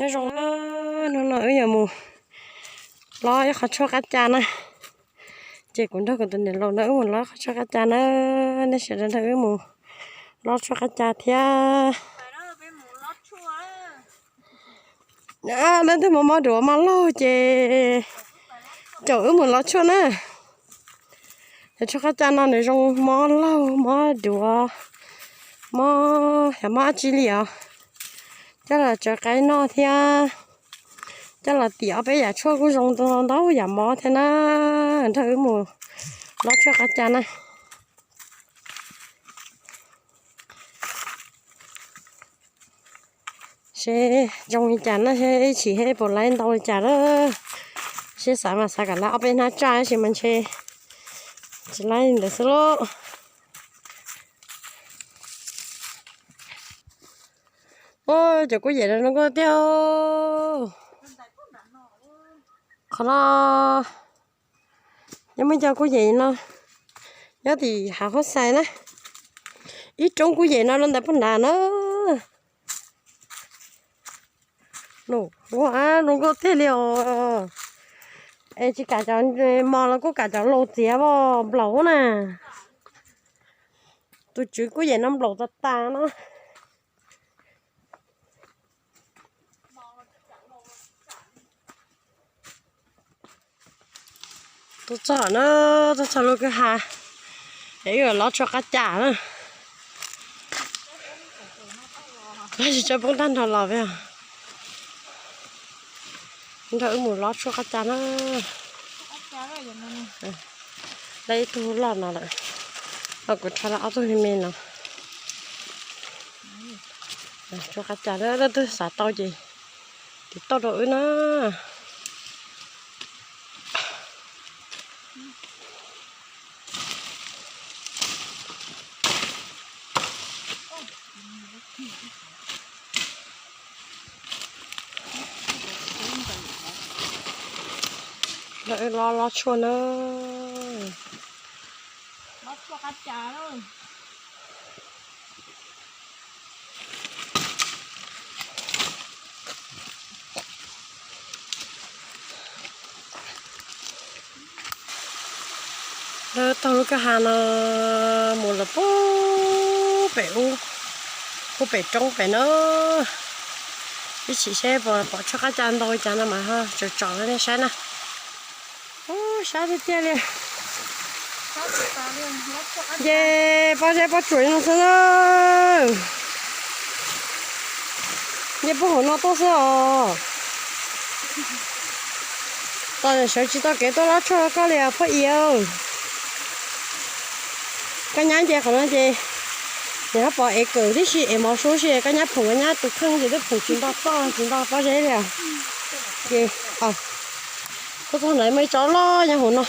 Nyob zoo, hnub no wb yuav mus lob ib qho tshuaj qab ca na. Ces kuv nrog kuv tus niam laus no wb mus lob ib qho tshuaj qab ca na. Nej sawv daws nrog wb mus lob tshuaj qab ca thiab. Leej twg mob mob duav mob laug ces caum wb mus lob tshuaj na. Cov tshuaj qab ca no nws zoo mob laug mob duav, mob, yog mob dab tsi li os, coj los tsaws qaib noj thiab. Coj los tim ob peb yam tshuaj kuj zoo ntau yam mob thiab na. Nrog wb mus lob tshuaj qab ca na. Seb zoo li cas na, seb ib chim seb puas laib ntau li cas na. Seb xav mas xav kom laib ob peb hnab tsaj tab sis mas ntshe tsis laib li ntawd xwb lauj. Ua cov kuj yem no zoo nkauj tiag. Qhov no nyob muaj cov kuj yem no nyob tim hav Hoob Xais na. Ib roob kuj yem no rau ntawm puag nrad na. Ua zoo nkauj tiag li os. Es tsis kam cov mos los kuj kam cov laus txiav nplaum na. Tus tswv kuj yem no nplaum tas tas no. Tuaj txog na, tuaj txog lub kwj ha, es wb yuav lob tshuaj qab ca na. Lawv tsis tso poob tag nrho los, nrog wb mus lob tshuaj qab ca na. Lawv ib tug loj no lawm, kuv rho lawv ob tug me me no. Tshuaj qab ca na, leej twg xav tau ces tiv tauj rau wb na. Lawv wb lob lob tshuaj na. Lawv taug lub kwj ha no mus lawm puag pem ub, puag pem roob pem na. Ib chim seb pom tshuaj qab ca ntau li cas no mas ho tsom tsom rau nej saib na. Ub, sab tiag tiag li. Ces pob zeb pob tsuas li no xwb na. Nce puag hauv no tuaj xwb os. Tos sawv tsis tau kev tuaj lob tshuaj rau koj li os Phaj Ib. Koj nyab nce qhov no ces nws ho pom ev kawm tib si ev mov sub si koj nyab phoom koj nyab tus kheej ces twb phoom tsis nto toj tsis nto pob zeb li os. Ces tuaj txog ntawd muaj ib tsob loj nyob hauv no.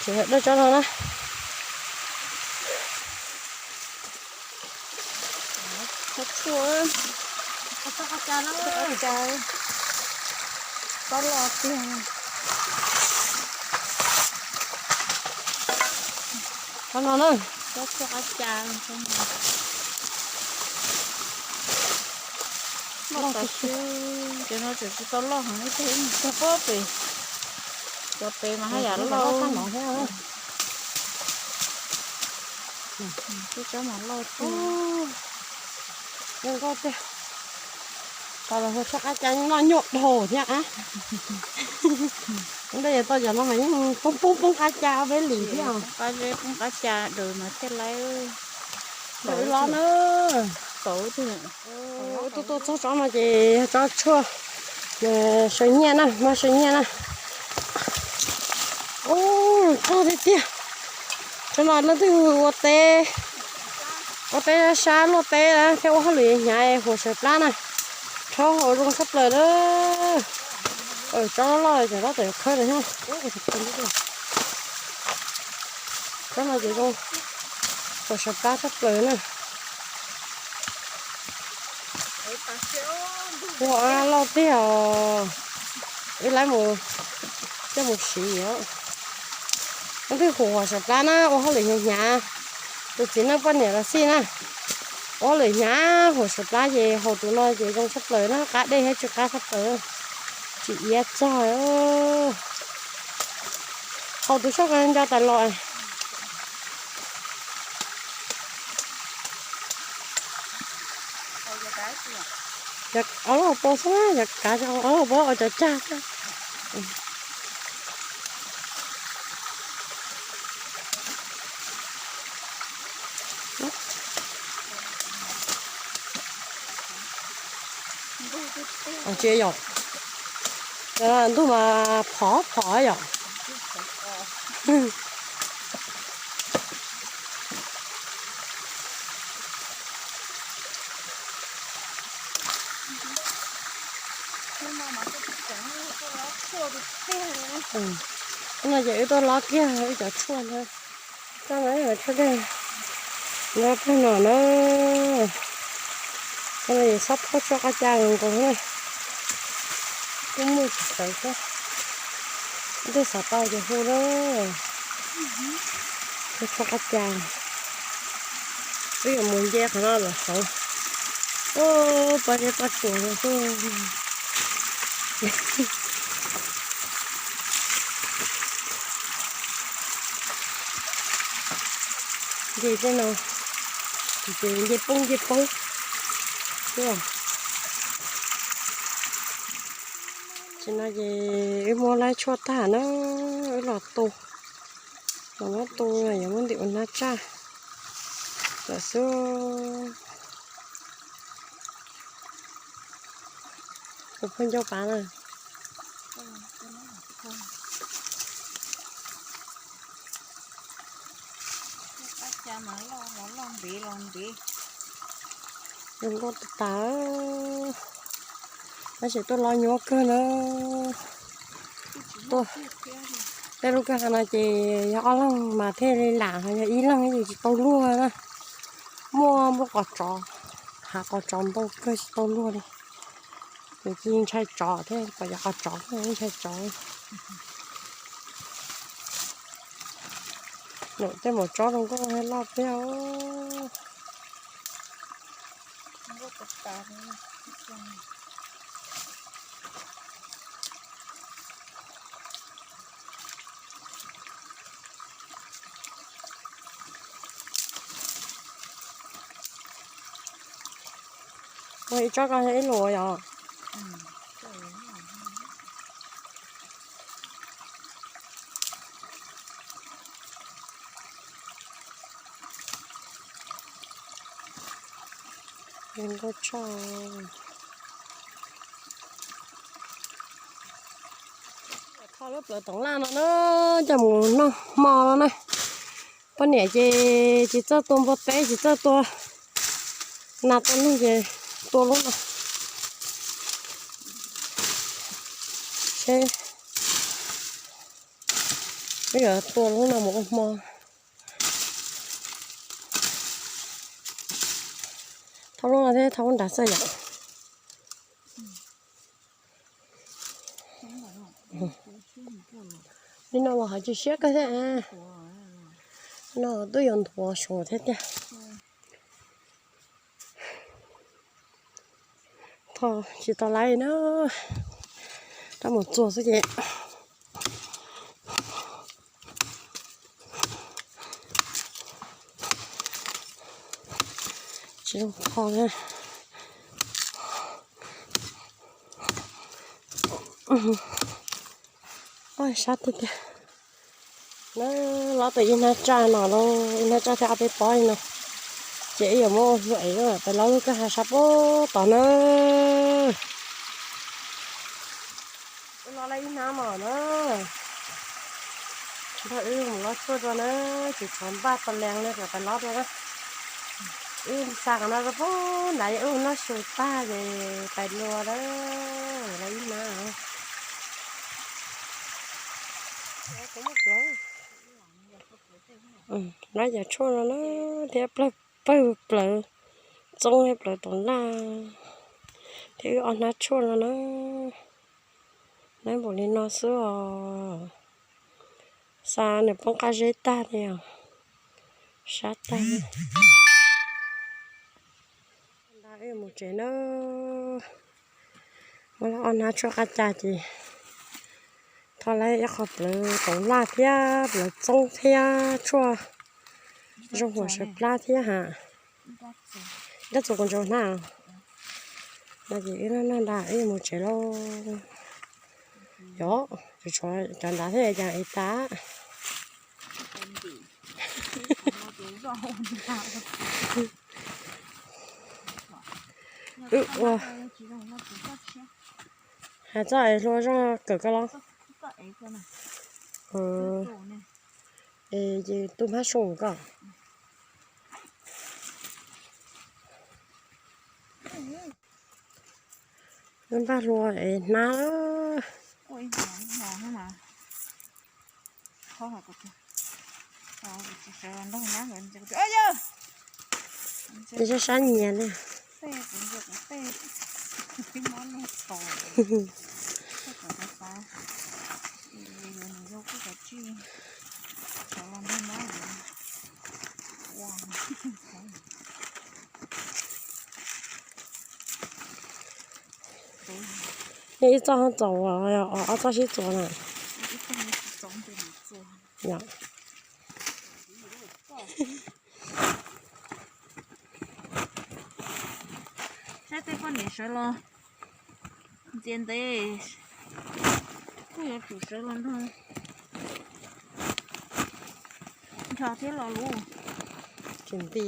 Ces dawj tsob no na. Tsob loj tiag. Tsob no na. Tsob tshuaj qab ca. Loj tiag. Cov no tseem tsis tau loj heev, ib tug mus txog pob pem, cov pem mas haj yam loj. Tej tsob mas loj tiag. Zoo nkauj tiag. Tos los hu tshuaj qab ca noj nyuaj dhau thiab a. Ntej yuav tau cov no mas yeej poob poob poob qab ca peb lwm thiab. Poob qab zeb poob qab ca daws mas thiaj laib. Wb lob na. Kauv tiag. Tuaj tuaj txog tsob no ces yog tsob tshuaj saw nyiaj na, muab saw nyiaj na. Ub, rog tiag tiag. Tsob no leej twg ua teb, ua teb sab luaj teb thiab ua hauj lwm hnyav huam sawv plab na, rhaub haus zoo tshaj plaws na. Tsob loj loj ces loj tawm khawb lawm thiab. Tsob no ces zoo huam sawv plab tshaj plaws na. Ua loj tiag os. Wb laib mus coj mus siv os. Leej twg huam huam sawv plab na, ua hauj lwm hnyav hnyav, tus txiv neej poj niam los xij na. Ob lwm hnyav huam sav plab ces haus tus no ces zoo tshaj plaws na, qab dej thiab tsis qab tshaj plaws, tsis iab txog. Haus tus xyoob ko nco tas los. Ob lub hauv paus xwb, yog kav ob lub hauv paus ua cov cag. Tsis yom, ntuj mas phov phov yom. No ces wb tuaj lob kiag wb cov tshuaj ntag. Coj no tshuaj dej, no pag no na. Cov no es xob phob tshuaj qab cas nkaus na. Kuj muaj tsis tawv xwb. Tej xav tau ces hu na. Tshuaj qab cas. Wb yuav mus nce qhov no los saud. Poj zeb poj tsuas no xwb. Nce tej no, ces nce poob nce poob. Tam sim no ces wb muab laib tshuaj tag na, wb los tu, los muab tu, yuav muab ntim ua hnab tsaj lawm xwb. Kuv pheej ncauj pab na. Zoo nkauj tas tas, tab sis tuaj lob nyuaj kawg na. Tuaj, tej lub kwj ha no ces yog ob leeg mas thiaj li lam, yog ib leeg ces tsis tau luag na. Muaj nplooj qos tsov, hav qos tsov ntau kawg tsis tau luag li. Ces ntshai tsov thiab, pom cov qos tsov ntshai tsov. Tej maum tsob zoo nkauj loj tiag. Ua ib tsob ko yog ib lus yom? Zoo nkauj tshaj. Tho lub plawv toov laj no na, coj mus noj hmo no na. Poj niam ces tsis txawj tua npua teb, tsis txawj tua nas tua noog ces tua lub no. Seb, peb yuav tua lub no mus ua hmo. Thauj lub no thiab thauj lub nrad xwb yom. Li no los hais tsis siab kawg thiab. No twb yuav nthuav saum thiab tiag. Tho tsis tau laib na, rov mus txuas xwb ces tsis zoo tho na. Sab tiag tiag. Na, lob tau ib hnab tsaj no lauj, ib hnab tsaj thiab ob peb pob li no, ces wb yuav muab ua hlua es pais lob lub kwj ha sab pem tod na. Wb lob lawm ib hnab no na. Nrog wb mus lob tshuaj dua na, tsis tshua npaj tau lees li, pais lob dua na. Wb xa qhov no rau pem nrad, wb ua noj su tag ces pais dua na. Lawm ib hnab. Lob cov tshuaj no na, thiab pawg plawv txoob thiab plawv toov laj, thiab wb ob hnab tshuaj no na. Lawm npaum li no xwb os. Xa nws poob qab zeb tag li os. Sab tag. Mus tsev na, muab ob hnab tshuaj qab ca ces thov lawv ib qho plawv toov laj thiab plawv txoob thiab tshuaj zoo huam sawv plab thiab ha. Dab txuas kuv ntsaus hnab no ces wb noj noj nra wb mus tsev lauj. Yog, tshuav cov nrad thiab cas es tas. Wb ua, has txoj es hlua zoj kawm koj los. Es ces tu hmab soo koj. Wb npaj hlua es hnab. Sab sab nyias li. Nej ib txoj txaus, ob txoj sib txuas na. Saib tej poj niam sawv los ntxias ntev, kuj yuav tsum sawv los nrog nrog thiab los lub tsis nti.